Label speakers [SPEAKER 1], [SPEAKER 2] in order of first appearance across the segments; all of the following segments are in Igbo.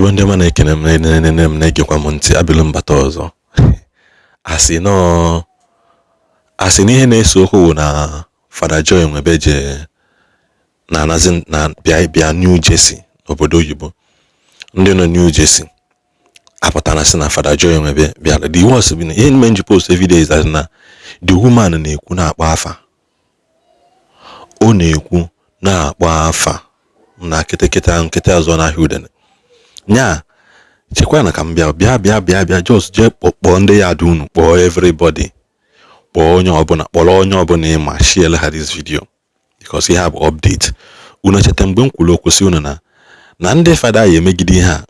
[SPEAKER 1] Igbo ndị ọma na-ekene m, na-enene m, na-egekwa m ntị, abịlụ mbata ọzọ. Asị nọọ, asị na ihe na-ese okwu bụ na Fada Joy Nwebe je na-anazi na bịa bịa New Jersey n'obodo oyibo. Ndị nọ New Jersey apụtara sị na Fada Joy Nwebe bịara. The worst bụ na ihe mere nji post everyday is that na the woman na-ekwu na-akpọ afa, ọ na-ekwu na-akpọ afa na kịtịkịta nkịtị azụ n'ahịa udene nya. Chekwa na ka m bịa bịa bịa bịa bịa, just jee kpọọ ndị ya dị unu, kpọọ everybody, kpọọ onye ọbụla, kpọrọ onye ọbụla ịma, share ha this video because ihe a bụ update. Unu cheta mgbe m kwuru okwu si unu na ndị fada ya emegide ihe a,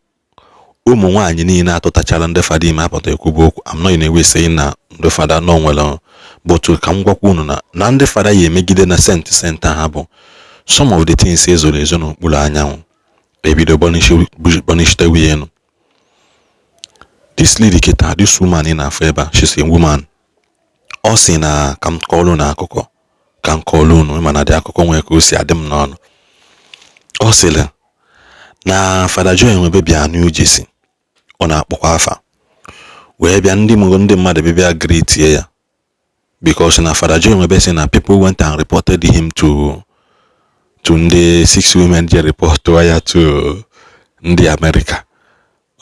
[SPEAKER 1] ụmụ nwaanyị niile atụtachara ndị fada ime apụta ekwubu okwu. I'm not in a way saying na ndị fada nọ nwere, but ka m gwakwa unu na ndị fada ya emegide na saint ha bụ some of the things ezoro ezo n'okpuru anyanwụ ebido bunishitewe enu. This lady kịta, this woman ị na-afụ ebe a, she's a woman. Ọ sị na ka m kọọrọ unu akụkọ, ka m kọọrọ unu, mana dị akụkọ nwere ka o si adị m n'ọnụ. Ọ sịrị na Fada Joy Nwebe bịa New Jersey, ọ na-akpọkwa afa wee bịa, ndị ndị mmadụ bịa bịa greetie ya because na Fada Joy Nwebe sị na people went and reported him to ndị six women je report ya to ndị Amerịka,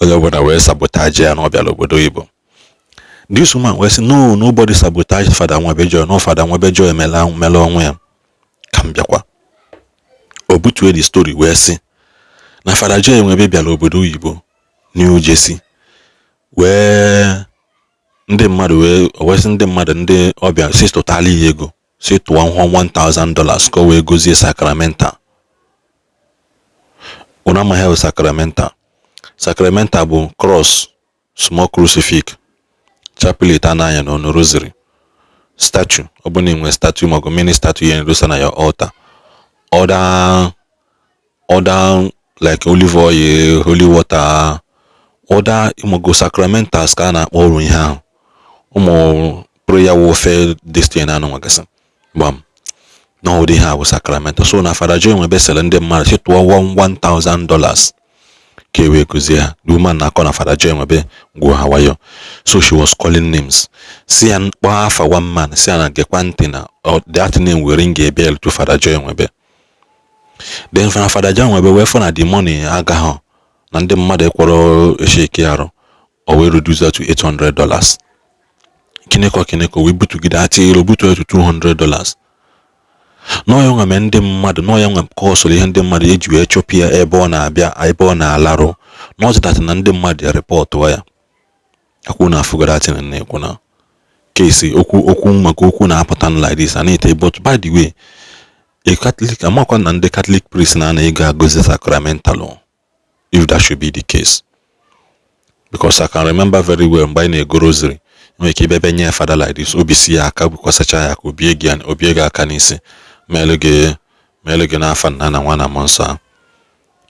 [SPEAKER 1] onye ọbụla wee sabotage ya na ọ bịara obodo oyibo. This woman wee sị, "No, nobody sabotage Fada Nwebe Joy, no, Fada Nwebe Joy mela mela onwe ya." Ka m bịakwa, o butue the story wee sị na Fada Joy Nwebe bịara obodo oyibo, New Jersey, wee ndị mmadụ wee sị ndị mmadụ, ndị ọbịa si tụtala ya ego, si tụọ $1000 ka o wee gozie sacramental. Unu amaghị bụ sacramental? Sacramental bụ cross, small crucifix, chaplet a na-anya n'ọnụ, rosary, statue. Ọ bụ na ị nwere statue maọbụ mini statue ya erosa na your altar, other like olive oil, holy water, other ịmago sacramentals ka a na-akpọ ọrụ ihe ahụ, ụmụ prayer warfare this thing anụ nwagasị gbam na ụdị ihe a bụ sacramental. So na Fada Joy Nwebe sịrị ndị mmadụ si tụọ $1000 ka e wee gozie ha. The woman na-akọ na Fada Joy Nwebe gwuo ha wayo. So she was calling names, si ya kpọọ afa one man, si ya na gekwa ntị na that name will ring a bell to Fada Joy Nwebe. Then Fada Joy Nwebe wee fụ na the money agaghị, na ndị mmadụ ekwọrọ esheki arụ, o wee reduce to $800. Kinekọ kinekọ wee butugide ati elu, butu to $200. N'ọya nwe ndị mmadụ, n'ọya nwe kọsụrụ ihe ndị mmadụ eji wee chụpụ ya ebe ọ na-abịa, ebe ọ na-alarụ, n'ọzụtatị na ndị mmadụ ya report ya akwụ na afụgara atị na na-ekwu na kesi okwu okwu maka okwu na-apụta like this a na-ete. But by the way, a Catholic amakwa na ndị Catholic priest na-ana ego agọzi sacramental, if that should be the case, because I can remember very well mgbe anyị na-ego rosary, nwere ike ịbịa nye fada like this, obi si ya aka bukwasacha ya aka, obie gị, obie gị aka n'isi, meelu gị, meelu gị n'afa Nna na Nwa na Mmụọ Nsọ ahụ.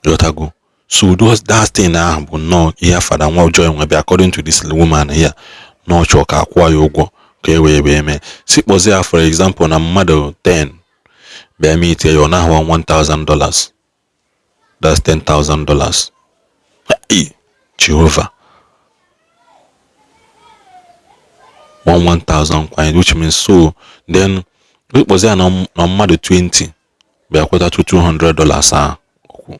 [SPEAKER 1] Ghọtago? So those that thing ahụ bụ nnọọ ihe Fada nwa Joy Nwebe, according to this woman here, na ọ chọọ ka akwụọ ya ụgwọ ka e wee wee mee si kpọzie ya. For example, na mmadụ 10 bịa meet ya, ọ naghị $1000, that's $10,000. Hey, Jehovah! 1000 kwanye, which means, so then ịkpọzi ya na mmadụ 20 bịa kweta $200 ahụ okwu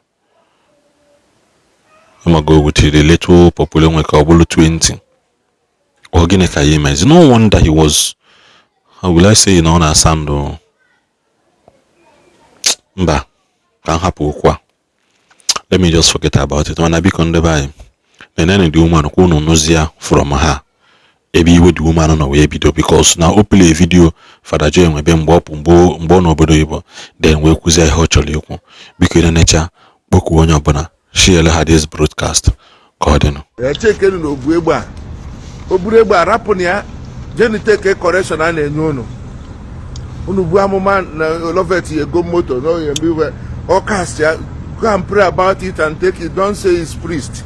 [SPEAKER 1] ịmago, with the little population nwe ka ọ bụrụ 20, ọ gịnị ka ya emezi? No wonder he was, how will I say, na ọ na-asa ndụ mba. Ka m hapụ okwu a, let me just forget about it. Mana biko, ndị be anyị, nenene the woman kwa unu nụzie from ha ebe iwe the woman nọ wee bido, because na o play video Fada Joy Nwebe mgbe ọ pụ, mgbe ọ n'obodo oyibo, then wee kwuzie ihe ọ chọrọ ikwu. Biko, nenecha, kpọkuo onye ọbụla, share ha this broadcast ka ọ dịnụ.
[SPEAKER 2] Echekenu na obu egbe a, o buru egbe a, rapụ na ya jeni take correction a na-enye unu. Unu bu amụma na Lovet ya ego moto na oye mgbe ọ cast ya. Go and pray about it and take it. Don't say it's priest.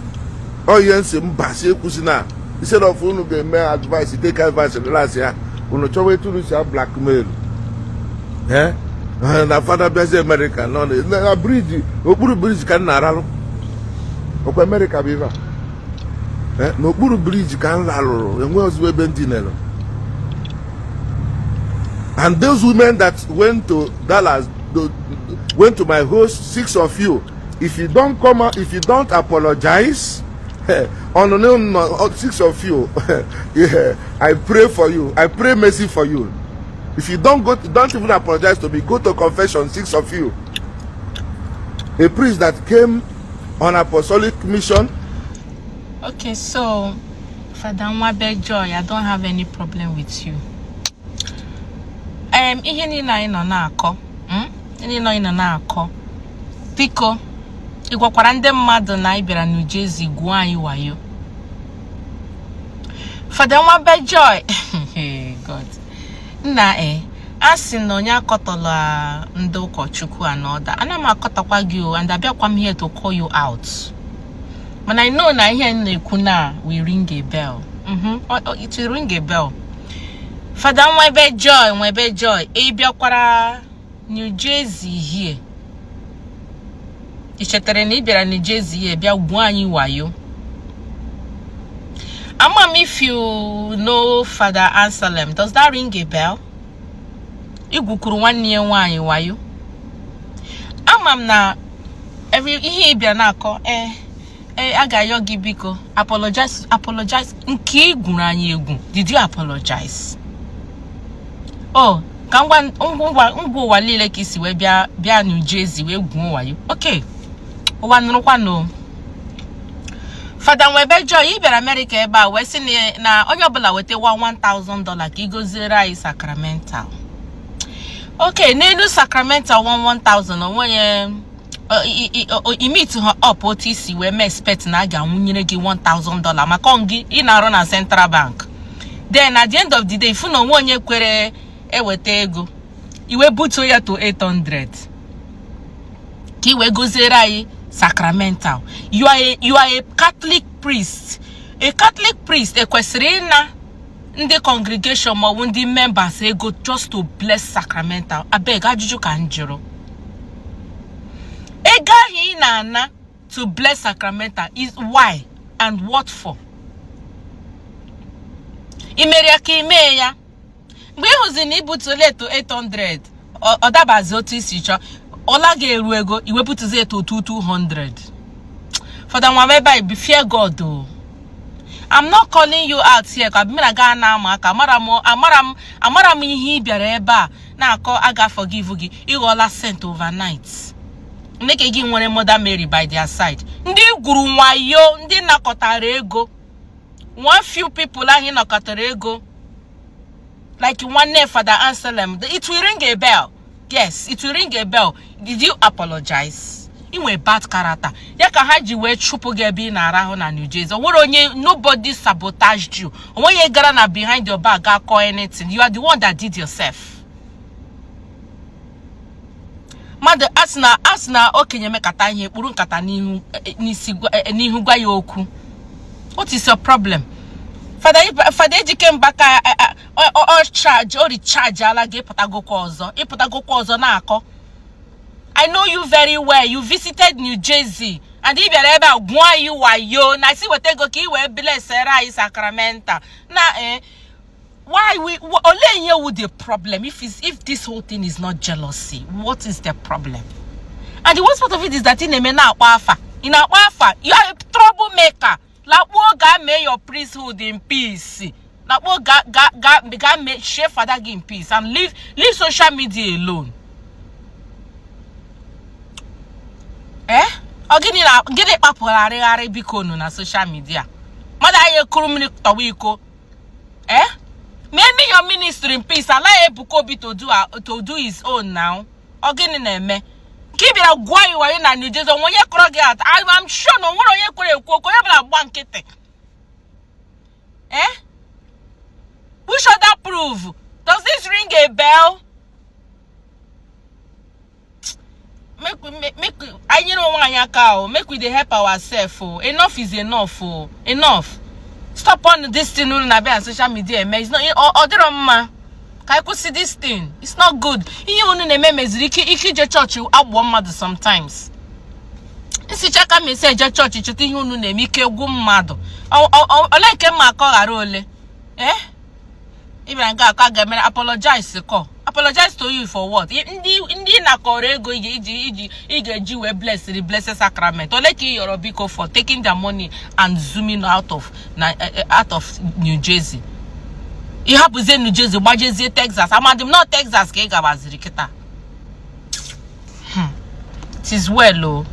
[SPEAKER 2] Ọ ihe nsị mba si ekwusi na instead of unu ga-eme advice, take advice, relax ya, unu chọwa etu unu si a blackmail. Eh, na fada bịazi Amerịka nọ na bridge, okpuru bridge ka m na-aralụ. Ọkwa Amerịka bụ ife a. N'okpuru bridge ka m larụrụ, enwe ozugbo ebe m dinere. And those women that went to Dallas went to my host, six of you, if you don't come out, if you don't apologize, on no, no, six of you, yeah, I pray for you. I pray mercy for you. If you don't go, don't even apologize to me. Go to confession, six of you. A priest that came on apostolic mission.
[SPEAKER 3] Okay, so Father Nwabe Joy, I don't have any problem with you. Ihe niile anyị nọ na-akọ, Ihe niile anyị nọ na-akọ. Biko, ị gwakwara ndị mmadụ na anyị bịara New Jersey gwuo anyị wayo. Father Nwabe Joy, God. Nna e, a sị na onye akọtọla ndị ụkọchukwu a n'ọda. Ana m akọtakwa gị o, and abịakwa m here to call you out. Mana I know na ihe m na-ekwu na will ring a bell. It will ring a bell. Father Nwebe Joy, Nwebe Joy, ị bịakwara New Jersey here. Ị chetara na ị bịara New Jersey here bịa gwuo anyị wayo. Ama m if you know Father Anselm, does that ring a bell? Ị gwukwuru nwanne ya nwaanyị wayo. Ama m na every ihe ị bịara na-akọ, a ga-ayọ gị biko apologize, apologize nke ị gwuru anyị egwu. Did you apologize? Oh, ka ngwa ngwa ngwa ụwa niile ka isi wee bịa bịa New Jersey wee gwuo wayo. Okay, ụwa nụrụkwanụ. Fada Nwebe Joy, ị bịara Amerịka ebe a wee sị na onye ọbụla wetawa $1000 ka ị goziere anyị sacramental. Okay, n'elu sacramental 1000, onwenye i meet ha up otu isi wee mee expect na a ga-anwụnyere gị $1000 maka ọ gị ị na-arụ na Central Bank. Then at the end of the day, fụ na onwe onye kwere eweta ego, iwe butuo ya to 800 ka i wee goziere anyị sacramental. You are a Catholic priest. A Catholic priest ekwesịrị ịna ndị congregation maọbụ ndị members ego just to bless sacramental? Abeg, ajụjụ ka m jụrụ. Ego ahụ ị na-ana to bless sacramental is why and what for? Ị mere ya ka ị mee ya mgbe ị hụzi na ibutule to 800, ọ dabazi otu isi chọọ, ọla ga-eru ego, iwepụtụzi eto 200. Fada Nwebe, be fear God o. I'm not calling you out here ka mmiri gaa na-ama aka. Amara m, amara m, amara m ihe ị bịara ebe a na-akọ. A ga-forgive gị, ịghọọla saint overnight. Nneke gị nwere Mother Mary by their side. Ndị gwuru nwayo, ndị nakọtara ego, one few people ahụ nọkọtara ego like nwanne Father Anselm, it will ring a bell. Yes, it will ring a bell. Did you apologize? Ị nwere bad character, ya ka ha ji wee chụpụ gị ebe ị na-arahụ na New Jersey. O nwere onye, nobody sabotaged you. Onweghị gara na behind your back ga kọọ anything. You are the one that did yourself. Mmadụ asị na okenye mekata ihe kpuru nkata n'ihu n'isi n'ihu gwa ya okwu. What is your problem? Fada Ejike Mbaka, ọ charge o recharge ala gị. Ịpụtagokwa ọzọ, ịpụtagokwa ọzọ na-akọ. I know you very well. You visited New Jersey and ị bịara ebe a gwụọ anyị wayo na si weta ego ka ị wee blessere anyị sacramental na why we olee ihe wu the problem? If this whole thing is not jealousy, what is the problem? And the worst part of it is that ị na-eme na-akpọ afa, ị na-akpọ afa. You are a troublemaker. Lakpuo, gaa mee your priesthood in peace. Lakpuo, ga ga ga ga mee share father gị in peace and leave social media alone. Ọ gịnị na gịnị kpapụrụ arịgharị, biko nụ, na social media? Mmadụ anyị ekuru mmiri tọwa iko. Mee your ministry in peace. Allow Ebuka Obi to do his own now. Ọ gịnị na-eme nke ị bịara gwa anyị wayo na New Jersey? Onwe onye kọrọ gị ata? I'm sure na onwere onye kwere ekwu okwu. Onye ọbụla gba nkịtị. Which other proof? Does this ring a bell? Make we anyị nyere onwe anyị aka o. Make we dey help ourselves o. Enough is enough o. Enough. Stop on this thing unu na-abịa na social media eme. It's not, ọ dịrọ mma. Ka anyị kwụsị this thing. It's not good. Ihe unu na-eme meziri ike ike ije chọọchị agbụọ mmadụ sometimes. Nsicha ka m esi eje chọọchị cheta ihe unu na-eme, ike gwụ mmadụ. Ole nke mma akọ ghara ole. Eh, ị bịara nke akọ ga-emere apologize, kọ apologize to you for what? Ndị nakọrọ ego iji ị ga-eji wee bless the Blessed Sacrament, ole ka ị yọrọ biko for taking their money and zooming out of na out of New Jersey? Ị hapụzie New Jersey, gbajezie Texas. Amadị m nọ Texas ka ị gabaziri kịta. It is well o.